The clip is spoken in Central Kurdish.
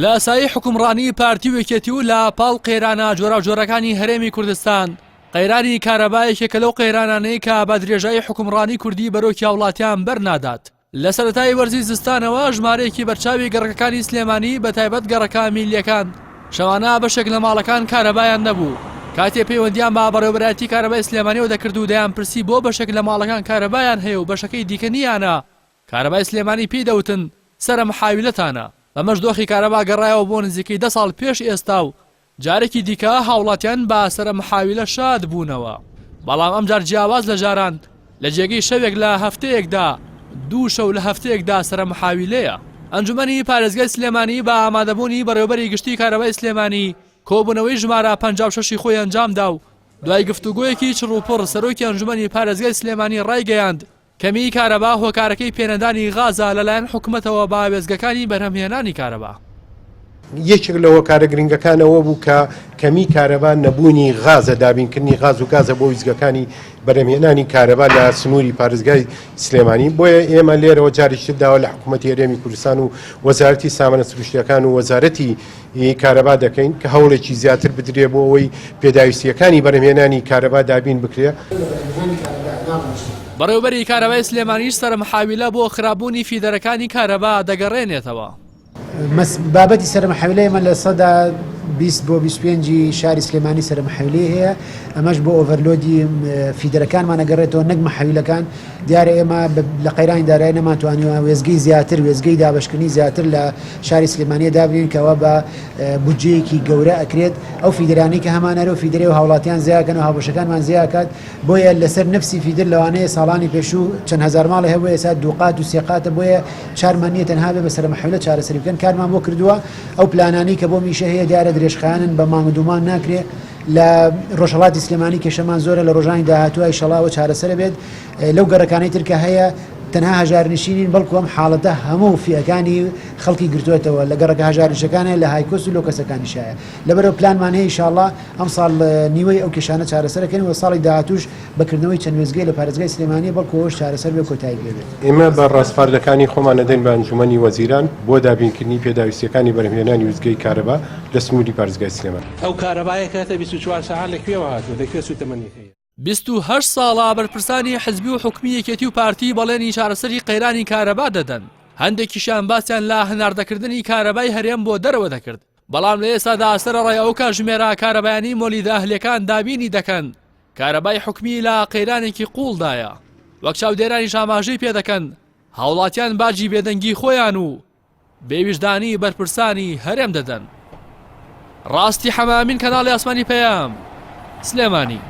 لە سایەی حوکمڕانی پارتی و یەکێتی و لە پاڵ قەیرانە جۆراوجۆرەکانی هەرێمی کوردستان، قەیرانی کارەبا یەکێکە لەو قەیرانانەی کە بە درێژایی حوکمڕانی کوردی بەرۆکی هاوڵاتیان بەرنادات. لە سەرەتای وەرزی زستانەوە ژمارەیەکی بەرچاوی گەڕەکەکانی سلێمانی بە تایبەت گەڕەکە میللیەکان شەوانە بەشێک لە ماڵەکان کارەبایان نەبوو کاتێ پەیوەندیان بە بەڕێوەبەرایەتی کارەبای سلێمانیەوە دەکرد و دەیان پرسی بۆ بەشێک لە ماڵەکان کارەبایان هەیە و بەشەکەی دیکە نییانە کارەبای سلێمانی پێی دەوتن سەرە محاویلەتانە بەمەش دۆخی کارەبا گەڕایەوە بۆ نزیکەی دە ساڵ پێش ئێستا و جارێکی دیکە هاوڵاتیان بە سەرە محاویلە شاد بوونەوە، بەڵام ئەمجار جیاواز لە جاران لە جێگەی شەوێک لە هەفتەیەکدا دوو شەو لە هەفتەیەکدا سەرە محاویلەیە. ئەنجومەنی پارێزگای سلێمانی بە ئامادەبوونی بەڕێوەبەری گشتی کارەبای سلێمانی کۆبوونەوەی ژمارە 56 ی خۆی ئەنجامدا و دوای گفتوگۆیەکی چڕوپڕ سەرۆکی ئەنجومەنی پارێزگای سلێمانی ڕایگەیاند، کەمیی کارەبا هۆکارەکەی پێنەدانی غازە لەلایەن حکومەتەوە بە وێستگەکانی بەرهەمهێنانی کارەبا. یەکێک لە هۆکارە گرنگەکان ئەوە بوو کە کەمی کارەبا نەبوونی غازە، دابینکردنی غاز و گازە بۆ ویستگەکانی بەرهەمهێنانی کارەبا لە سنووری پارێزگای سلێمانی، بۆیە ئێمە لێرەوە جارێکی تر داوا لە حکوومەتی هەرێمی کوردستان و وەزارەتی سامانە سروشتییەکان و وەزارەتی کارەبا دەکەین کە هەوڵێکی زیاتر بدرێ بۆ ئەوەی پێداویستییەکانی بەرهەمهێنانی کارەبا دابین بکرێ. بەڕێوەبەری کارەبای سلێمانیش سەرمحاویلە بۆ خراپبوونی فیدەرەکانی کارەبا دەگەڕێنێتەوە. بابەتی سەرمحاویلە ئێمە 20% بۆ 25 ی شاری سلێمانی سەرمحاویلەی هەیە، ئەمەش بۆ overload ی feeder ەکانمان ئەگەڕێتەوە نەک محاویلەکان. دیارە ئێمە لە قەیرانی دارایی نەمانتوانیوە وێستگەی زیاتر، وێستگەی دابەشکردنی زیاتر لە شاری سلێمانییە دابنێین کە ئەوە بە بودجەیەکی گەورە ئەکرێت. ئەو feeder انەی کە هەمانە هەر ئەو feeder ەیە و هاوڵاتیان زیاکەن و هاوبەشەکانمان زیاکات. بۆیە لەسەر نەفسی feeder لەوانەیە ساڵانی پێشوو چەند هەزار ماڵی هەبوو ئێستا دووقات و سێ قاتە بۆیە چارمان نییە تەنها بێ بە سەرەمەحەولە چارەسەری بکەن کارمان بۆ کردووە ئەو پلانانەی کە بۆم ئیشە هەیە دیارە درێژخایەنن بە مانگ و دوو مانگ ناکرێ لە ڕۆژهەڵاتی سلێمانی کێشەمان زۆرە لە ڕۆژانی داهاتووە ئیشەڵا ئەوە چارەسەرە بێت لەو گەڕەکانەی تر کە هەیە تەنها هەژارنشینین بەڵکو ئەم حاڵەتە هەموو فیئەکانی خەڵکی گرتووەتەوە لە گەڕەکە هەژارنشەکانە لە هایکۆس و لۆکەسەکانیشایە لەبەرئەوە پلانمان هەیە ئیشاڵا ئەمساڵ نیوەی ئەو کێشانە چارەسەر ئەکەین و ساڵی داهاتووش بە کردنەوەی چەند وێستگەیە لە پارێزگای سلێمانی بەڵکو ئەوەش چارەسەر بێ و کۆتایی پێ بێت. ئێمە بە ڕاسپاردەکانی خۆمان ئەدەین بە ئەنجومەنی وەزیران بۆ دابینکردنی پێداویستییەکانی بەرهەمهێنانی وێستگەی کارەبا لە سنووری پارێزگای سلێمانی. ئەو کارەبایە کە هەتە 24 سەعات لە کوێوە هاتووە؟ لە کوێ سووتەمەنیەکەی؟ 28 ساڵە بەرپرسانی حزبی و حکومی یەکێتی و پارتی بەڵێنی چارەسەری قەیرانی کارەبا دەدەن، هەندێکیشیان باسیان لە هەناردەکردنی کارەبای هەرێم بۆ دەرەوە دەکرد، بەڵام لە ئێستادا سەرەڕای ئەو کاتژمێرە کارەبایانەی مۆلیدە ئەهلیەکان دابینی دەکەن، کارەبای حکومی لە قەیرانێکی قوڵدایە، وەک چاودێرانیش ئاماژەی پێدەکەن، هاوڵاتیان باجی بێدەنگی خۆیان و بێویژدانی بەرپرسانی هەرێم دەدەن. ڕاستی حەمامین کەناڵی ئاسمانی پەیام، سلێمانی.